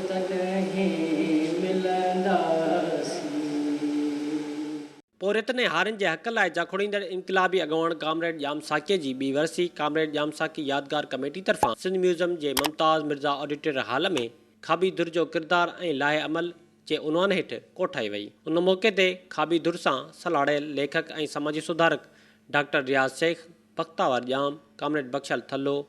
تڏهن ملنداسين. پورهيتن ۽ هارين جي حقن لاء جاکوڙيندڙ انقلابي اڳواڻ ڪامريڊ ڄام ساقيء جي ٻي ورسي ڪامريڊ ڄام ساقي يادگار ڪميٽي طرفان سنڌ ميوزم جي ممتاز مرزا آڊيٽوريم هال ۾ کاٻي ڌر جو ڪردار ۽ لائحه عمل جي عنوان هيٺ ڪوٺائي وئي. ان موقعي تي کاٻي ڌر سان سلهاڙيل ليکڪ ۽ سماجي سڌارڪ doctor Riaz Shaikh, Bakhtawar Jam, comrade Bakhshal Thalho,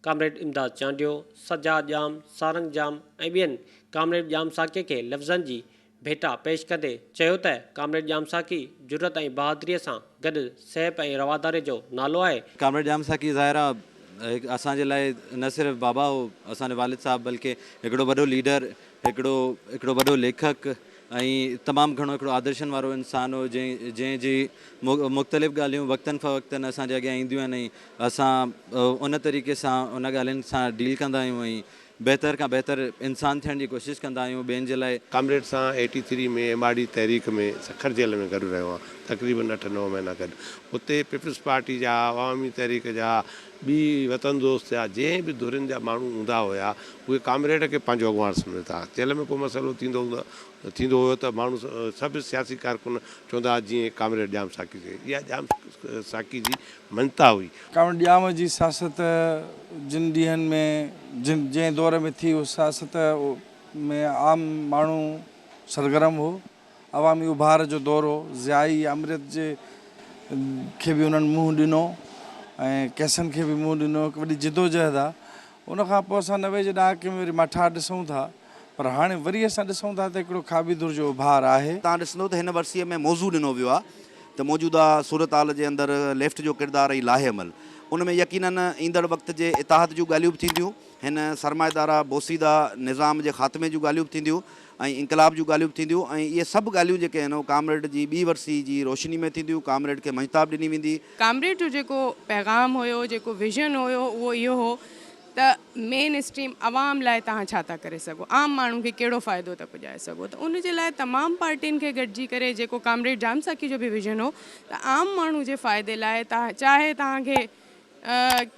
comrade Imdad Chandio, Sajjad Jam, Sarang Jam ۽ ٻين ڪامريڊ ڄام ساقي کي لفظن جي ڀيٽا پيش ڪندي چيو ته ڪامريڊ ڄام ساقي جرئت ۽ بهادريء سان گڏ سهپ ۽ رواداري جو نالو آهي. ڪامريڊ ڄام ساقي ظاهر آ هڪ اسان جي لاء نه صرف بابا هو اسان جو والد صاحب بلڪه هڪڙو وڏو ليڊر هڪڙو هڪڙو وڏو ليکڪ ۽ تمام گهڻو هڪڙو آدرشن وارو انسان هو جنهن جنهن جي مختلف ڳالهيون وقتن فوقتن اسان جي اڳيان اينديون آهن ۽ اسان ان طريقي سان ان ڳالهين سان ڊيل ڪندا آهيون ۽ بهتر کان بهتر انسان ٿيڻ جي ڪوشش ڪندا آهيون ٻين جي لاء. ڪامريڊ سان eighty three ۾ M R D تحريڪ ۾ سکر جيل ۾ گڏ رهيو آهيان تقريبن اٺ نو مهينا گڏ اتي پيپلز پارٽي جا عوامي تحريڪ جا ٻي وطن دوست جا جنهن به ڌرين جا ماڻهو هوندا هيا اهي ڪامريڊ کي پنهنجو اڳواڻ سمجهندا ها جيل ۾ ڪو مسئلو ٿيندو ٿيندو هيو ته ماڻهو سڀ سياسي ڪارڪن چوندا ها جيئن ڪامريڊ ڄام ساقي چئي اها ڄام ساقي جي مڃتا هئي. ڪامريڊ ڄام جي سياست جن ڏينهن ۾ جن جنهن دور ۾ ٿي اهو سياست ۾ عام ماڻهو سرگرم هو. عوامي اڀار جو دور هو. ضيائي آمريت جي کي به انهن منهن ڏنو ۽ ڪيسن کي به منهن ڏنو. هڪ وڏي جدوجهد آ. ان کان پوء اسان 90 جي ڏهاڪي ۾ وري ماٺار ڏسون ٿا. پر هاڻي وري اسان ڏسون ٿا ته هڪڙو کاٻي ڌر جو اڀار آهي. توهان ڏسندو ته هن ورسيء ۾ موضوع ڏنو ويو آهي ته موجوده صورتحال جي اندر ليفٽ جو ڪردار ۽ لاهه عمل. ان ۾ يقيناً ايندڙ وقت جي اتحاد جون ڳالهيون به ٿينديون، هن سرمائيداره بوسيده نظام جي خاتمي جون ڳالهيون به ٿينديون ۽ انقلاب جون ڳالهيون به ٿينديون ۽ اهي سڀ ڳالهيون جيڪي آهن اهي ڪامريڊ جي ٻي ورسي جي روشني ۾ ٿينديون، ڪامريڊ کي مڃتا به ڏني ويندي. ڪامريڊ جو جيڪو پيغام هيو، جيڪو ويزن هيو اهو اهو هو ته مين اسٽريم عوام لاء توهان ڇا ٿا ڪري سگهو، عام ماڻهو کي ڪهڙو فائدو ٿا پڄائي سگهو ته ان جي لاء تمام پارٽين کي گڏجي ڪري جيڪو ڪامريڊ ڄام ساقي جو به ويزن هو ته عام ماڻهو جي فائدي لاء چاهي توهان کي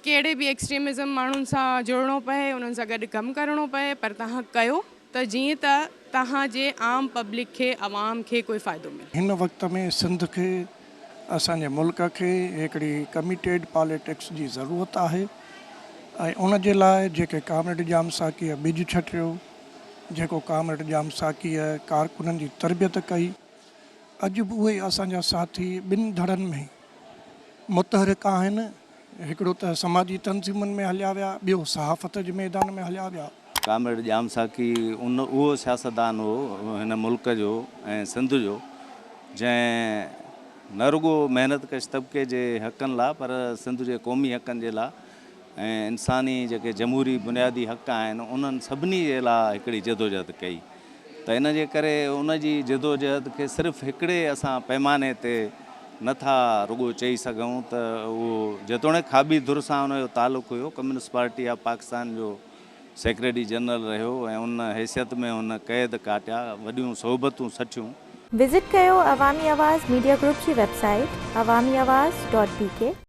ڪهڙي به ايڪسٽريمزم ماڻهن سان جڙڻو پئي انهن سان گڏ ڪم ڪرڻو پئي پر توهان ڪيو ته جيئن ته توهان جي عام پبلڪ کي عوام کي ڪوئي فائدو ملي. هن وقت ۾ سنڌ کي اسان جي ملڪ کي هڪڙي ڪميٽيڊ پاليٽڪس جي ضرورت آهي ۽ ان جي لاء جيڪي ڪامريڊ ڄام ساقيء ٻج ڇٽيو، جيڪو ڪامريڊ ڄام ساقيء ڪارڪنن جي تربيت ڪئي، اڄ به اهي اسان جا ساٿي ٻن ڌڙن ۾ متحرڪ آهن، هڪڙو ته سماجي تنظيمن ۾ هليا ويا، ٻيو صحافت جي ميدان ۾ هليا ويا. ڪامريڊ ڄام ساقي ان اهو سياستدان هو هن ملڪ جو ۽ سنڌ جو جنهن نه رڳو محنت ڪش طبقي جي حقن لا پر سنڌ جي قومي حقن جي لا ۽ انساني جيڪي جمهوري بنيادي حق آهن انهن سڀني جي لا هڪڙي جدوجهد ڪئي ته ان جي ڪري ان جي جدوجهد کي صرف هڪڙي اسان پيماني تي نه ٿا رڳو چئي سگهون ته اهو جيتوڻيڪ کاٻي ڌر سان ان جو تعلق هيو ڪميونسٽ پارٽي آف پاڪستان جو سيڪريٽري جنرل رهيو ۽ ان حيثيت ۾ هن قيد ڪاٽيا وڏيون صحبتون سٺيون. وزٽ ڪيو عوامي آواز ميڊيا گروپ جي web site Awami Awaz dot B K.